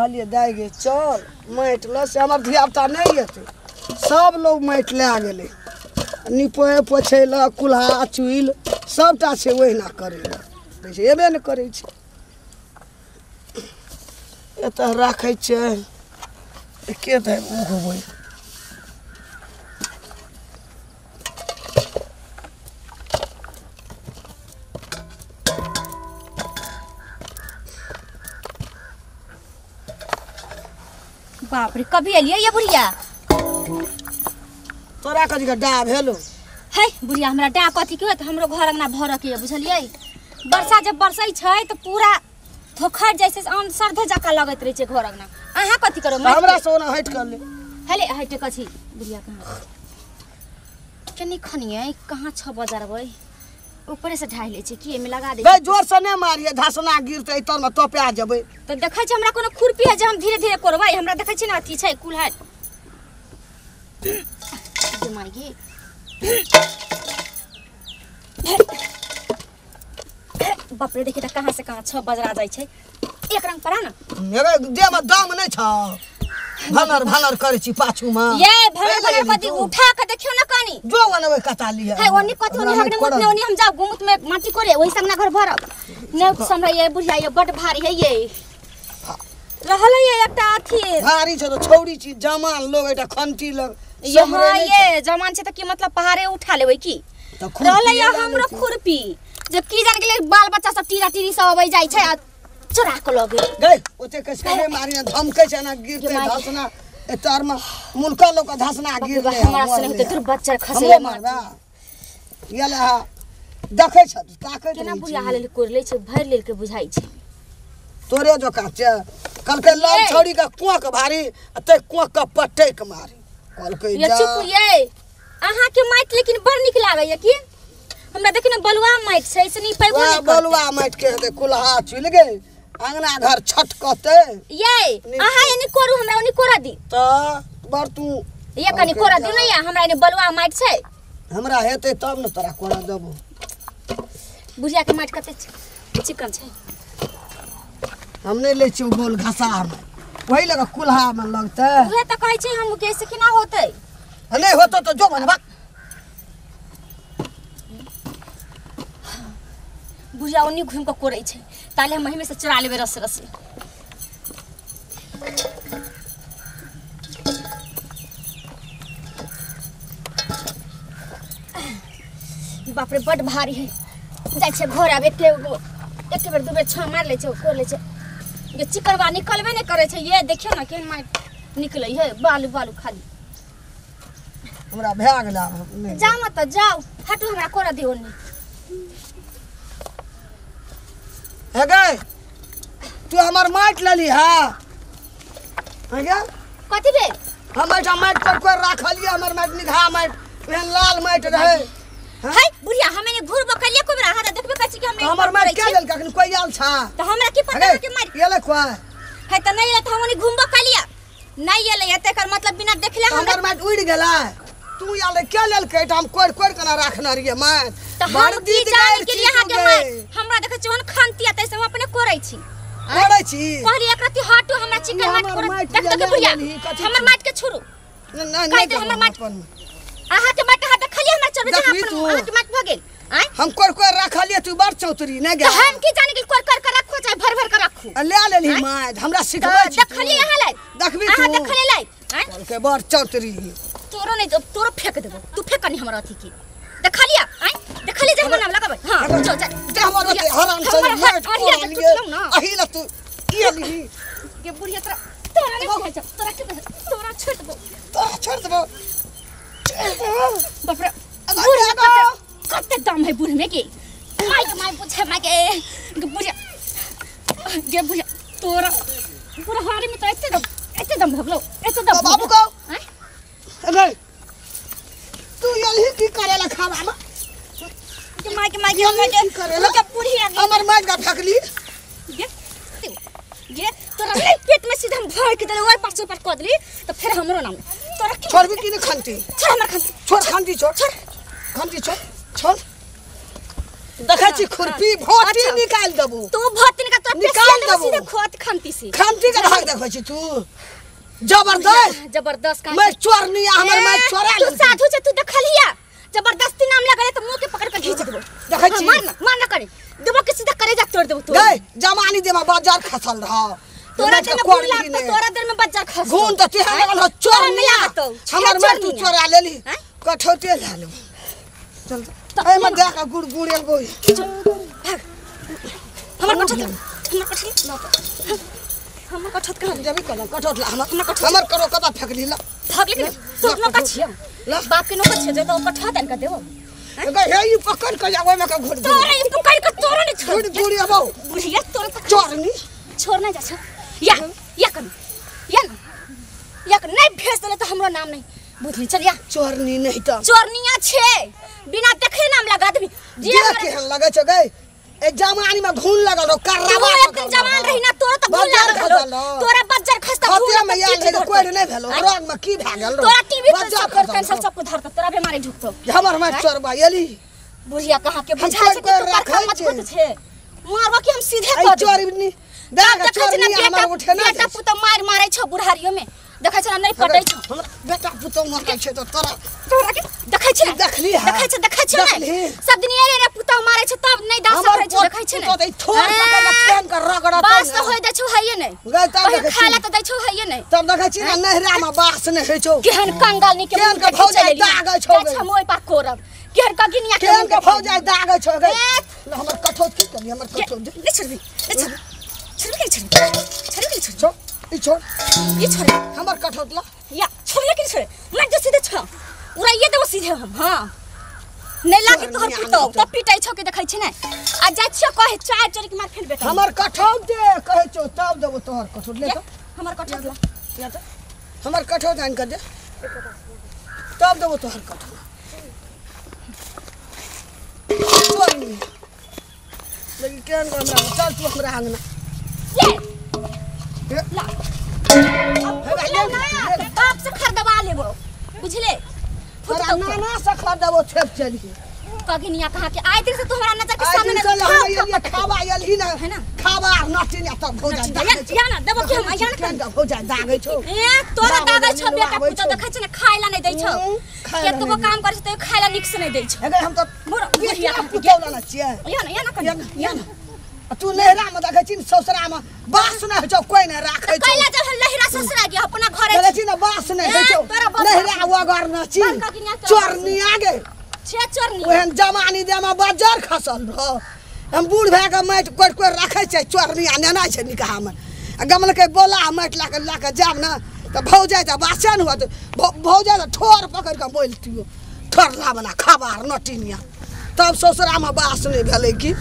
कहलिए दाइ गे चल माटि लऽ से हमर धियापुता नहि एतै सब लोग माटि लए गेलै निपै पोछै लए कुल्हा चुइल सबटा छै ओहिना करै लए दै छै एबे नहि करै छै एतऽ राखै छै के तऽ उघबै बाप रे कभी एलियै ये बुढ़िया तोरा कथी के डा भेलो है बुढ़िया हमरा डा कथी के होत हमरो घर अंगना भरक ये बुझलियै वर्षा जब बरसै छै तऽ पूरा धोखर जैसे आम सरधे जका लगैत रहै छै घर अंगना अहाँ कथी करो हमरा से ओना हटि कर ले हेले हटि कथी बुढ़िया कहाँ कनी खनियै कहाँ छ बजारबै ऊपरे से ढाहि लै छै की एमे लगा दे बे जोर से नहि मारियै धसना गिरतै तर मे तोपा जेबै तऽ देखै छै हमरा कोनो खुरपी है जे हम धीरे धीरे करबै हमरा देखै छै ने अथी छै कुल्हड़ माय गे बाप रे देखी तऽ कहाँ से कहाँ छ बजरा जाइ छै एक रंग पड़ा ना मेरे देह में दम नहीं छ भनर भनर करै छी पाछू में ये भनर भनर कथी उठा के देखियो ना कनी जो ओने कता लिया है ओनी कथी ओनी हगने मुतने ओनी हम जाऊ गुमुत में माटी कोरे ओही संगना घर भरब ने समरा ये बुढ़िया ये बड भारी है ये रहल है एकटा अथी भारी छ त छौड़ी छी जमान लोग एकटा खंती लग ये हां ये जमान छै त की मतलब पहाड़े उठा लेबै की रहल है हमरो खुरपी जे की जान गेलै बाल बच्चा सब टीरा टीरी सब अबै जाइ छै आ चोरा के लगे गई ओते कसके नै मारी ना धमकै छै ना गिरते धसना एतार में मुनका लोग धसना गिरले हमरा से होते तोर बच्चा खसले मारबा ये ले देखै छ ताकै केना बुढ़िया हाल कोर लै छै भरि लेल के बुझाइ छै तोरे जोका छै कलके लव छौड़ी के कोक भारी आ ते कोक के पटैक मारी कलके जा ये चुप ये अहाँ के माटि लेकिन बड़ नीक लागैया की हमरा देखि ने बलुआ माटि छै से नहीं पैबो नहीं बलुआ माटि के हेतै कुल्हा चुल गेल अंगना घर छटकतै ये अहाँ एनी कोरू हमरा ओनी कोरा दी त बर तू ये कनी कोरा दी नै हमरा एनी बलुआ माटि छै हमरा हेतै तब ने तोरा कोरा देबो बुढ़िया के माटि कते चिकन छै हम नहीं लै छियै गोल घसा में वही लगा कुल्हा में लगतै उहे त कहै छै हम के से केना होतै नहीं होतौ त जो बनबा बुढ़िया ओनी घूम के कोरै छै ताले हम एहिमे से चोरा लेबै रस रस बाप रे बड भारी है जाइ छै घर आब एके एक बेर दू बेर छाँ मारि लै छै कोर लै छै ये चिकनवा निकलबे नहि करै छै ये देखियौ ने केहन माटि निकलै है बालू बालू खाली हमरा भए गेल जाउ ने तऽ जाउ हटू हमरा कोरा दियौ ओन्नी हे गई तू हमर माटि लेली हा हे कथी भेल हम एहिठाम माटि कोरि कोरि राखलियै हमर माटि निघा माटि एहन लाल माटि रहै है बुढ़िया हमे ने घुरबो करिए कोई बेरा अहाँ देखबे करै छी कि हम हमर माटि के लेलकै अखन कोई आयल छा त हमरा की पता के माटि एलै कोई है त नहीं एलै त हम ओनी घुमबो कलिया नहीं एलै त एकर मतलब बिना देखले हमर माटि उड़ि गेलै तू आयल के लेलकै एहिठाम कोरि कोरि केना राखने रहियै माटि त हम की जान के लिए अहाँ के माटि हमरा देखै छी ओहन खंती आ तैसे हम अपने कोरै छी कोरै छी कहली एक रति हटू हमरा चिकन माटि कोरै देख देख बुढ़िया हमर माटि के छोड़ू नहीं नहीं हमर माटि अहाँ के माटि अहाँ देखलियै हमरा चोरबै छै अपन अहाँ के माटि भऽ गेल आँय हम कोर कोर रखलियै तू बड़ चौतरी नै गेल त हम की जानि गेल कोर कोर के रखो चाहे भर भर के रखू ले लेली माटि हमरा सिखबै छी देखलियै अहाँ लै देखबी तू अहाँ देखलियै लै आँय के बड़ चौतरी तोरो नै तोरो फेक देबो तू फेक कनी हमर अथी की देखलियै आँय देखलियै जे हमर नाम लगाबै हां जो जा ते हमर हराम से माटि अही ल तू की अली के बुढ़िया तोरा तोरा नै बुझाइ छौ तोरा के तोरा छोड़ देबो तोरा छोड़ देबो बाप रे बुढ़ कते दम है बुढ़ में के my के my बुझे my के बुढ़िया गे बुढ़िया तोरा पूरा हारी में तो एते दम भगलो एते दम बाबू को अरे तू यही की करेला खावा में के my के my के करेला के बुढ़िया हमर माइक का फेकली गे गे तोरा पेट में सीधा हम भर के देले ओइ पर से पर कऽ देली त फिर हमरो नाम तोरा छोड़बी की नहीं खंती छोड़ हमर खंती छोड़ खंती छोड़ छोड़ खंती छोड़ छोड़ देखै छी खुरपी भोटी निकाल देबो तू भोटी निकाल तो निकाल देबो सीधे खोत खंती से खंती के भाग देखै छी तू जबरदस्त जबरदस्त का मैं चोरनी हमर मैं चोरा तू साधु छे तू देखलिया जबरदस्ती नाम लगले त मुंह के पकड़ के घीच देबो देखै छी मार ना मार ना करे देबो के सीधा करेजा तोड़ देबो तोर गए जमानी देमा बाजार खसल रह तोरा देर में घून लागतो तोरा देर में बज्जर खस घून त तेहन लगल हो चोरनी हमर मैं तू चोरा लेली कठौते ला लेबो चल ए में देख गुड़ गुड़ एगो भाग हमर कठौत हमर कठौत हमर कठौत कहाँ जबी कलम कठौत ला हमर हमर करो कता फेकली ला भाग लेकिन तोर नौका छियो बाप के नौका छियो जे तो कठौत आन के देबो गए हे ई पकड़ के जा ओइ में के घुट तोरा ई पकड़ के तोरा नहीं छोड़ घुट गुड़ी अबो बुढ़िया तोरा त चोरनी छोड़ना जा छ या या कर या ना या कर नहीं भेज देले त हमरो नाम नहीं बुझली चल या चोरनी नहीं त चोरनिया छे बिना देखे नाम लगा देबी जे केहन लगे छ गए ए जमानी में घून लगल हो करवा तू एक दिन जवान रही ना तोरा त घून लागल तोरा बज्जर खस्ता घून में याद है कोई नहीं भेलो रंग में की भा गेल तोरा टीवी पर सब कैंसर सब को धरत तोरा बीमारी ढुकतो हमर में चोरबा एली बुढ़िया कहां के बुझा छै कि तू बड़का मजबूत छे मारबो कि हम सीधे कह चोरनी देख चोरनी हमर उठे ना बेटा पुतो मार मारै छौ बुढ़ारियो में देखै छ नहीं पटै छौ हमर बेटा पुतो मारै छै त तोरा तोरा के देखै छ देखली है देखै छ देखै छ नहीं सब दिन ये रे पुतो मारै छ तब नहीं दास करै छ देखै छ नहीं त थोर पकड़ के खेन के रगड़त बास त होय दै छौ हैये नहीं गए तब देखै खाला त दै छौ हैये नहीं तब देखै छी ना नहरा में बास नहीं होइ छौ केहन कंगाल नी के केहन के भौजाई दागै छौ जाइ छ मोय पा कोरब केहन कगिनिया केहन के भौजाई दागै छौ गए हमर कठौत की करी हमर कठौत दे नहीं छोड़बी नहीं छोड़बी छोड़बी छोड़बी छोड़बी छोड़ ई छोड़ ई छोड़ हमर कठौत ला या छोड़ लेकिन छोड़ मैं जो सीधे छ उड़ाइए देबो सीधे हम हां नहीं लागे तोहर पुतौ त पिटै छौ के देखै छी ने आ जाइ छियो कहे चार चोरी के मार फेल बेटा हमर कठौत दे कहै छौ तब देबो तोहर कठौत ले त हमर कठौत ला या त हमर कठौत आन के दे तब देबो तोहर कठौत चोरनी लेकिन केहन हमरा चल तू हमरा आंगना ले ला अब बाप से खरीदवा लेबो बुझले तोरा नाना से खरीदबो छेप चली कगिनिया कहां के आइ दिन से तू हमरा नजर के सामने न खावा आयल ना है ना खावा नटी ना तब भौजा या ना देबो के हम या ना भौजा दागै छौ ए तोरा दागै छौ बेटा पुतो देखै छ ने खाइला नहीं दै छौ केतबो काम करै छ तैयो खाइला निक से नहीं दै छौ हे हम त बुढ़िया पुतौ ना छियै या ना या ना या ना तू नहरा में देखै छी ससुरा में बास नै होइ छौ कोइ नै राखै छौ कैला जब हम लहरा ससुरा गया अपना घरे देखै छी न बास नै होइ छौ नहरा वगर न छी चोरनी आगे छे चोरनी ओहन जमानी देमा बजर खसल रह हम बूढ़ भए के माटि कोरि कोरि राखै छै चोरनी आ नेना छै निकाह में आ गमलकै बोला माटि लए के लए के जायब ने तऽ भौजाइ तऽ बासे ने होत भौजाइ तऽ ठोर पकड़ि के बोलतियो ठोरला बना खबार नटिनिया तब ससुरा में बास नहि भेलै की।